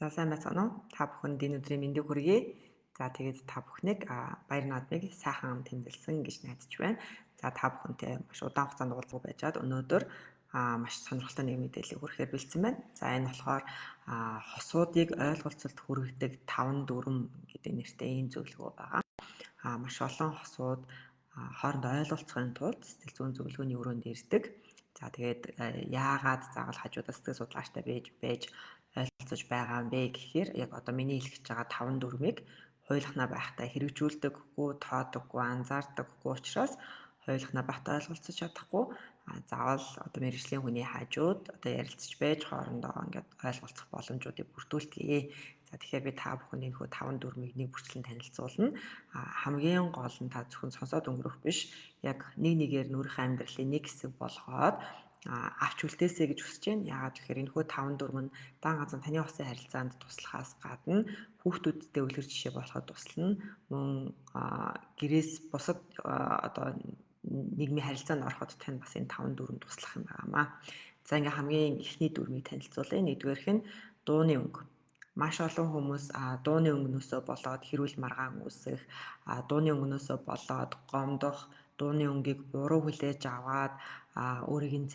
За, сайн байцгаана уу? Та бүхэнд энэ өдрийн мэндийг хүргэе. За, тэгээд та бүхнийг баяр наадмыг сайхан тэмдэглэсэн гэж найдаж байна. За, та бүхэнтэй маш удаан хугацаанд уулзах байжгаад өнөөдөр маш сонирхолтой нэг мэдээллийг хүргэхээр бэлдсэн байна. За, энэ болохоор хосуудыг ойлголцолд хүргэдэг 5 дүрэм гэдэг нэртэй ийм зөвлөгөө байгаа. Маш олон хосууд хоорондоо ойлголцохын тулд сэтгэл зүйн зөвлөгөөний өрөөнд ирдэг. За, тэгээд яагаад заавал хажуудаа сэтгэл судлаачтай байж ойлголцож байгаа юм бэ гэхээр яг одоо миний хэлэх гэж байгаа 5 дүрмийг хуйлахнаа байхдаа хэрэгжүүлдэггүй, тоодоггүй, анзаардаггүй учраас хуйлахнаа байхдаа ойлголцож чадахгүй, заавал одоо мэргэжлийн хүний хажууд одоо ярилцж байж хоорондоо ингээд ойлголцох боломжуудыг бүрдүүлдэг. За, тэгэхээр би та бүхэн энэхүү 5 дүрмийг нэг бүрчлэн танилцуулна. Хамгийн гол нь та зөвхөн сонсоод өнгөрөх биш, яг нэг нэгээр нүрийн амьдралын нэг хэсэг болгоод авч үлдээсэй гэж хүсэж байна. Яагаад гэхээр энэхүү 5 дүрэм нь дан ганцхан таны усын харилцаанд туслахаас гадна хүүхдүүдтэй үлгэр жишээ болоход туслана. Мөн гэрээс бусад одоо нийгмийн харилцаанд ороход тань бас энэ 5 дүрэм туслах юм байгаамаа. За, ингээ хамгийн эхний дүрмийг танилцуулъя. Нэгдүгээрх нь дууны өнгө. Маш олон хүмүүс дууны өнгөнөөсөө болоод хэрүүл маргаан үүсэх, дууны өнгөнөөсөө болоод гомдох, дууны өнгийг буруу хүлээж аваад өөрийг нь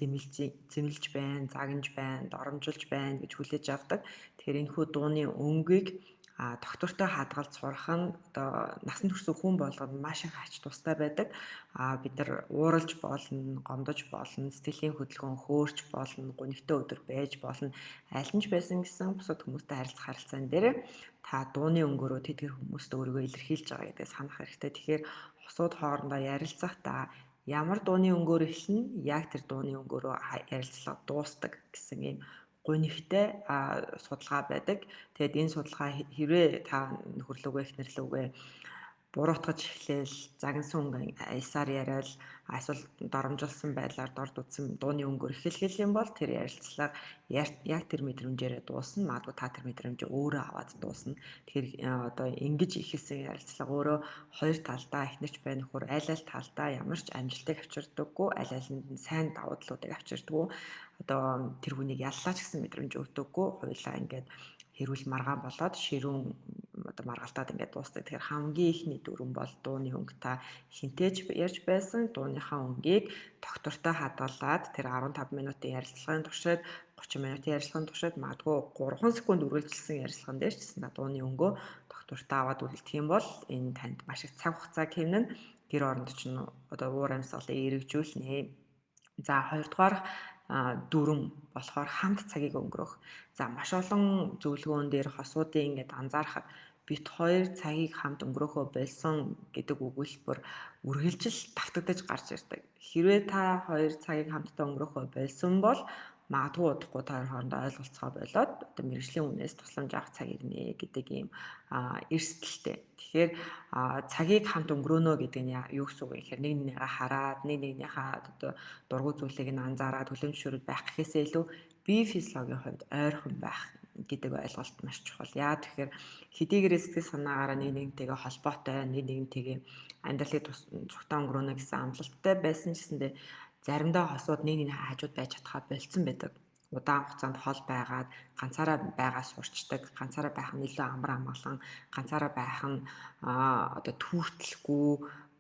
зэмлэж байна, загнаж байна, доромжилж байна гэж хүлээж авдаг. Тэгэхээр энэхүү дууны өнгийг доктортой хадгалж сурах нь одоо насан турш хүн болгоно маш их ач тустай байдаг. Бид нар ууралж болно, гомдож болно, сэтгэлийн хөдөлгөөн хөөрч болно, гунигтай өдөр байж болно. Аль нь ч байсан гэсэн бусад хүмүүстэй харилцах харилцаан дээр та дууны өнгөөрөө тэдгэр хүмүүст өөрийгөө илэрхийлж байгаа гэдгийг санах хэрэгтэй. Тэгэхээр хосууд хоорондоо ярилцахдаа ямар дууны өнгөөр эхэлнэ, яг тэр дууны өнгөөрөө ярилцлага дуустдаг гэсэн ийм гунигтай судалгаа байдаг. Тэгээд энэ судалгаа хэрвээ та нөхөрлөгөө, эхнэрлүүгээ буруутгаж эхлээл, загнасан өнгө аясаар яриад, эсвэл доромжилсан байдлаар дорд үзсэн дууны өнгөөр эхлэх юм бол тэр ярилцлага яг тэр мэдрэмжээрээ дуусна. Магадгүй та тэр мэдрэмжээ өөрөө аваад дуусна. Тэгэхээр одоо ингэж эхэлсэн ярилцлага өөрөө хоёр талдаа, эхнэрч бай нөхөр аль аль талдаа ямар ч амжилтыг авчирдаггүй, аль алинд нь сайн давуу талуудыг авчирдаггүй, одоо тэр хүнийг яллаа ч гэсэн мэдрэмж өгдөггүй, хоёулаа ингээд хэрүүл маргаан болоод ширүүн одоо маргалтаад ингээд дуусдаг. Тэгэхээр хамгийн эхний дүрэм бол дууны өнгө. Та хинтээж ярьж байсан дууныхаа өнгийг доктортой хадгалаад тэр 15 минутын ярилцлагын туршид, 30 минутын ярилцлагын туршид, магадгүй 3 секунд үргэлжилсэн ярилцлаган дээр ч гэсэн та дууны өнгөө доктортой аваад үлдэх юм бол энэ танд маш их цаг хугацаа хэмнэн, гэр оронд чинь одоо уур амьсгалыг эргэжүүлнэ. За, хоёрдугаар дүрэм болохоор хамт цагийг өнгөрөөх. За, маш олон зөвлөгөөн дээр хосуудын ингээд анзаарахад бит хоёр цагийг хамт өнгөрөөхөө болсон гэдэг өгүүлбэр үргэлжил давтагдаж гарч ирдэг. Хэрвээ та хоёр цагийг хамтдаа өнгөрөөхөө болсон бол магадгүй удахгүй та хоёр хоорондоо ойлголцохоо болоод одоо мэргэжлийн хүнээс тусламж авах цаг ирнэ гэдэг ийм эрсдэлтэй. Тэгэхээр цагийг хамт өнгөрөөнө гэдэг нь юу гэсэн үг вэ гэхээр нэг нэгнийгээ хараад, нэг нэгнийхээ одоо дургүй зүйлийг нь анзаараад хүлээн зөвшөөрөд байх гэхээсээ илүү бие физиологийн хувьд ойрхон байх гэдэг ойлголт маш чухал. Яа тэгэхээр хэдийгээр сэтгэл санаагаараа нэг нэгнтэйгээ холбоотой, нэг нэгнтэйгээ амьдралыг цугтаа өнгөрөөнө гэсэн амлалттай байсан ч гэсэндээ заримдаа хосууд нэг нэгний хажууд байж чадхаа болцсон байдаг. Удаан хугацаанд хол байгаад ганцаараа байгаа сурчдаг, ганцаараа байх нь илүү амар амгалан, ганцаараа байх нь одоо түүхтлэхгүй,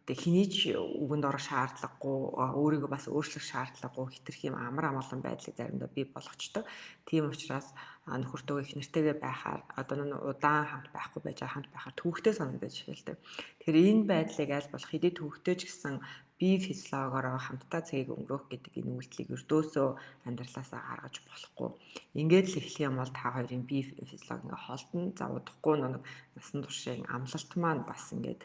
хэний ч үгэнд орох шаардлагагүй, өөрийгөө бас өөрчлөх шаардлагагүй хэтэрхий юм амар амгалан байдлыг заримдаа бий болгочдог. Тийм учраас нөхөртөөгөө, эхнэртэйгээ байхаар одоо нэг удаан хамт байхгүй байж байгаа, хамт байхаар төвөгтэй санагдаж эхэлдэг. Тэгэхээр энэ байдлыг аль болох хэдий төвөгтэй ч гэсэн бие физиологоороо хамтдаа цагийг өнгөрөөх гэдэг энэ үйлдэлийг ердөөсөө амьдралаасаа гаргаж болохгүй. Ингээд л эхлэх юм бол та хоёрын бие физиолог ингээ холдно. За, удахгүй нэг насан туршийн амлалт маань бас ингээд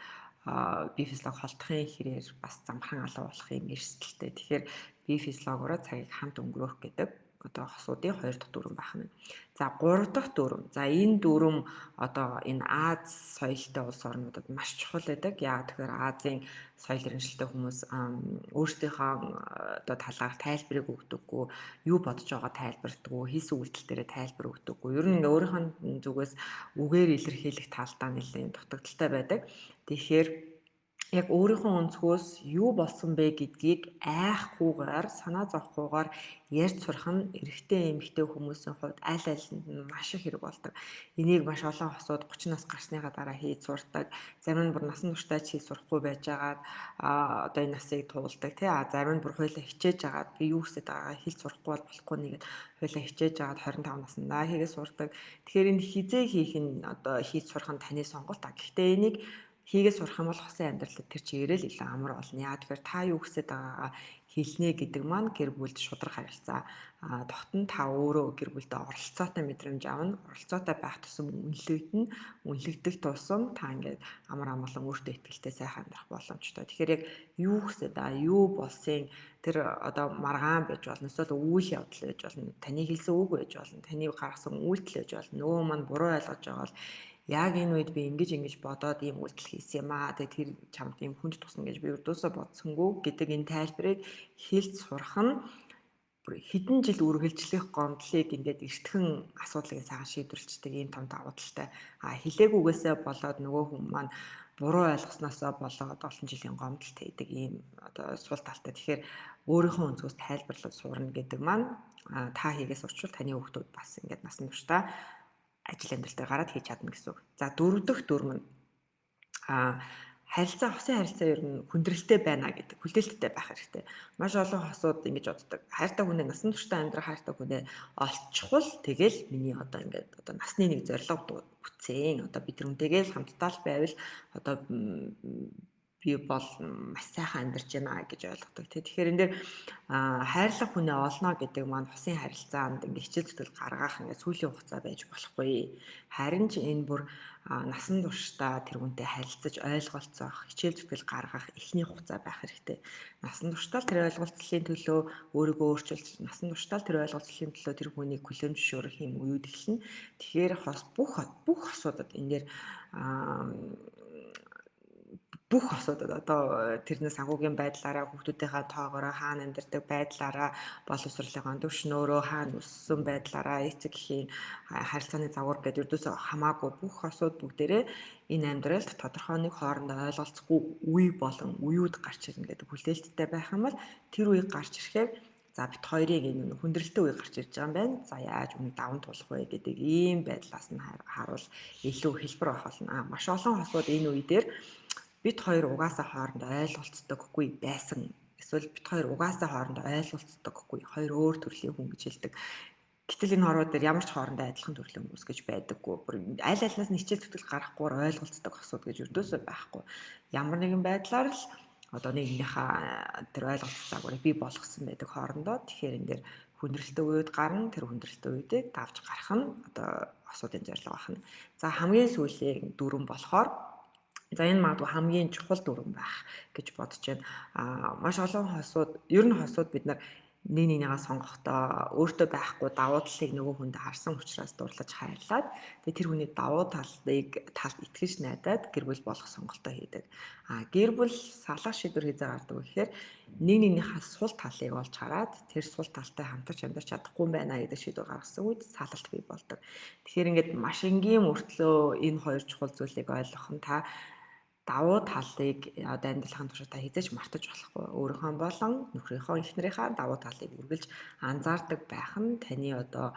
бие физиолог холдохын хэрээр бас замхран алга болох юм эрсдэлтэй. Тэгэхээр бие физиологоороо цагийг хамт өнгөрөөх гэдэг одоо хосуудын хоёр дахь дүрэм байх нь. За, гурав дахь дүрэм. За, энэ дүрэм одоо энэ Аз соёлтой улс орнуудад маш чухал байдаг. Яагаад тэгэхээр Азийн соёл иргэншилтэй хүмүүс өөрсдийнхөө одоо талаар тайлбарыг өгдөггүй, юу бодож байгаа тайлбардаггүй, хийсэн үйлдэл дээрээ тайлбар өгдөггүй. Ер нь ингээ өөрийнх нь зүгээс үгээр илэрхийлэх талдаа нэлээд дутагдалтай байдаг. Тэгэхээр Яг өөрийнхөө өнцгөөс юу болсон бэ гэдгийг айхгүйгээр, санаа зовхгүйгээр ярьж сурах нь эрэгтэй эмэгтэй хүмүүсийн хувьд аль алинд нь маш их хэрэг болдог. Энийг маш олон хосууд 30 нас гарсныхаа дараа хийж сурдаг. Зарим нь бүр насан туршдаа ч хийж сурахгүй байжгаад одоо энэ насыг туулдаг тий. Зарим нь бүр хуйлаа хичээж агаад би юу хүсэж байгаагаа хэлж сурахгүй бол болохгүй нэгэд хуйлаа хичээж агаад 25 наснда хийгээ сурдаг. Тэгэхээр энэ хизээ хийх нь одоо хийж сурах нь таны сонголт. Гэхдээ энийг хийгээ сурах юм бол хосын амьдралд тэр чигээрээ л илүү амар болно. Яа тэгэхээр та юу хүсэж байгаагаа хэлнэ гэдэг маань гэр бүлд шударга харилцаа тогтно. Та өөрөө гэр бүлдээ оролцоотой мэдрэмж авна. Оролцоотой байх тусам үнэлэгдэнэ. Үнэлэгдэх тусам та ингээд амар амгалан өөртөө итгэлтэй сайхан амьдрах боломжтой. Тэгэхээр яг юу хүсэж байгаа, юу болсон тэр одоо маргаан байж болно. Эсвэл үйл явдал байж болно. Таны хэлсэн үг байж болно. Таны гаргасан үйлдэл байж болно. Нөгөө маань буруу ойлгож байгаа бол яг энэ үед би ингэж ингэж бодоод ийм үйлдэл хийсэн юм аа. Тэгээ тэр чамд ийм хүнд тусна гэж би өрдөөсөө бодсонгүй гэдэг энэ тайлбарыг хэлж сурах нь бүр хэдэн жил үргэлжлэх гомдлыг ингээд эртхэн асуудлыг сайхан шийдвэрлэждэг ийм том давуу талтай. Хэлээгүйгээсээ болоод нөгөө хүн маань буруу ойлгосноосоо болоод олон жилийн гомдол хийдэг ийм одоо сул талтай. Тэгэхээр өөрийнхөө өнцгөөс тайлбарлаж сурна гэдэг маань та хийгээс урчвал таны хүүхдүүд бас ингээд насан туршдаа ажил амьдрал дээр гараад хийж чадна гэсэн үг. За дөрөв дэх дүрм нь харилцаа, хосын харилцаа ер нь хүндрэлтэй байна гэдэг, хүлээлттэй байх хэрэгтэй. Маш олон хосууд ингэж боддог. Хайртай хүнээ насан туршдаа амьдрах хайртай хүнээ олчихвол тэгэл миний одоо ингээд одоо насны нэг зорилго бүтсэн. Одоо би тэр хүнтэйгээ л хамтдаа л байвал одоо би бол маш сайхан амьдарч байна гэж ойлгодог. Тэгэхээр энэ дээр хайрлах хүнээ олно гэдэг маань хосын харилцаанд ингээ хичээл зүтгэл гаргах ингээ сүүлийн хугацаа байж болохгүй. Харин ч энэ бүр насан туршдаа тэр хүнтэй харилцаж ойлголцох, хичээл зүтгэл гаргах эхний хугацаа байх хэрэгтэй. Насан туршдаа тэр ойлголцлын төлөө өөрийгөө өөрчилж, насан туршдаа тэр ойлголцлын төлөө тэр хүнийг хүлээн зөвшөөрөх юм үеүд эхэлнэ. Тэгэхээр хос бүх хосуудад энэ дээр бүх асуудал одоо тэрний санхүүгийн байдлаараа, хүүхдүүдийнхээ тоогоороо, хаана амьдардаг байдлаараа, боловсролынхаа түвшнөөрөө, хаана өссөн байдлаараа, эцэг эхийн харилцааны загвар гэдэг ердөөсөө хамаагүй бүх асуудал бүгдээрээ энэ амьдралд тодорхой нэг хоорондоо ойлголцохгүй үе болон үеүд гарч ирнэ гэдэг хүлээлттэй байх юм бол тэр үе гарч ирэхээр за бит хоёрыг энэ хүндрэлтэй үе гарч ирж байгаа юм байна. За яаж үүнийг даван туулах вэ гэдэг ийм байдлаас нь харуул илүү хэлбэр байх болно. Маш олон хосууд энэ үе дээр бит хоёр угаасаа хоорондоо ойлголцдоггүй байсан. Эсвэл бит хоёр угаасаа хоорондоо ойлголцдоггүй. Хоёр өөр төрлийн хүн гэж хэлдэг. Гэтэл энэ хорвоо дээр ямар ч хоорондоо адилхан төрлийн хүмүүс гэж байдаггүй. Бүр аль альнаас нь хичээл зүтгэл гаргахгүйгээр ойлголцдог хосууд гэж өрдөөсөө байхгүй. Ямар нэгэн байдлаар л одоо нэгнийхээ тэр ойлголцох загварыг бий болгосон байдаг хоорондоо. Тэгэхээр энэ дээр хүндрэлтэй үед гарна, тэр хүндрэлтэй үедээ давж гарах нь одоо асуудын зорилго байна. За хамгийн сүүлийн дүрэн болохоор за энэ магадгүй хамгийн чухал дүрэн байх гэж бодож байна. Маш олон хосууд, ер нь хосууд бид нар нэг нэгнийгээ сонгохдоо өөртөө байхгүй давуу талыг нөгөө хүнд харсан учраас дурлаж хайрлаад тэгээ тэр хүний давуу талыг талд итгэж найдаад гэр бүл болох сонголтоо хийдэг. Гэр бүл салах шийдвэр хийзээ гардаг гэхээр нэг нэгнийхээ сул талыг олж хараад тэр сул талтай хамтарч амьдарч чадахгүй байна гэдэг шийдвэр гаргасан үед салалт бий болдог. Тэгэхээр ингээд маш энгийн мөртлөө энэ хоёр чухал зүйлийг ойлгох нь та давуу талыг одоо амьдралын туршид та хэзээ ч мартаж болохгүй. Өөрийнхөө болон нөхрийнхөө эхнэрийнхээ давуу талыг үргэлж анзаардаг байх нь таны одоо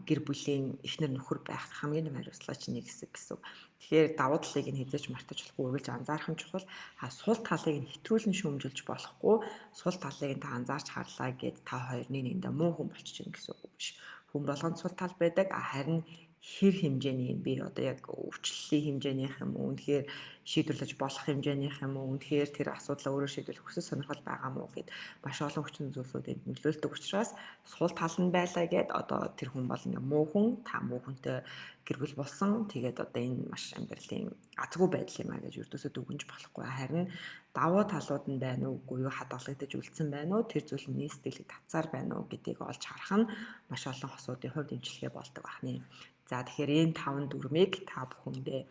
гэр бүлийн эхнэр нөхөр байх хамгийн том хариуцлага нэг хэсэг гэсэн. Тэгэхээр давуу талыг нь хэзээ ч мартаж болохгүй, үргэлж анзаарах нь чухал. Сул талыг нь хэтрүүлэн шүүмжилж болохгүй. Сул талыг нь та анзаарч харлаа гэд та хоёр нэг нэгэндээ муу хүн болчих юм гэсэн үг биш. Хүн болгонд сул тал байдаг. Харин хэр хэмжээний юм бэ? Одоо яг өвчлөлийн хэмжээнийх юм уу? Үнэхээр шийдвэрлэж болох хэмжээнийх юм уу? Үнэхээр тэр асуудлаа өөрөө шийдвэрлэх хүсэл сонирхол байгаа мó гэд маш олон хүчин зүйлсүүд энд нөлөөлдөг учраас сул тал нь байлаа гэд одоо тэр хүн бол ингээ муу хүн, та муу хүнтэй гэр бүл болсон. Тэгээд одоо энэ маш амьдралын азгүй байдал юм а гэж ердөөсөө дүгнж болохгүй. Харин давуу талууд нь байна уугүй юу, хадгалагдаж үлдсэн байна уу, тэр зүйл нь сэтгэлийг татсаар байна уу гэдгийг олж харах нь маш олон хосуудын хувьд эмчилгээ болдог байна. За тэгэхээр энэ таван дүрмийг та бүхэндээ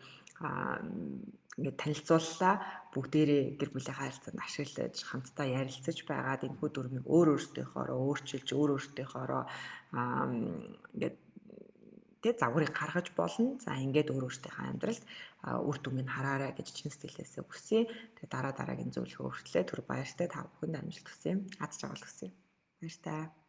ингээд танилцууллаа. Бүгдээрээ гэр бүлийнхээ харилцаанд ашиглаж, хамтдаа ярилцаж байгаад энэхүү дүрмийг өөр өөрсдийнхоороо өөрчилж, өөр өөрсдийнхоороо ингээд тэ загварыг гаргаж болно. За, ингээд өөр өөртөөхөө амьдралд үр дүнг нь хараарай гэж чин сэтгэлээсээ хүсье. Тэгээ дараа дараагийн зөвлөгөө хүртлээ түр баяртай, та бүхэнд амжилт хүсье. Аз жаргал хүсье. Баяртай.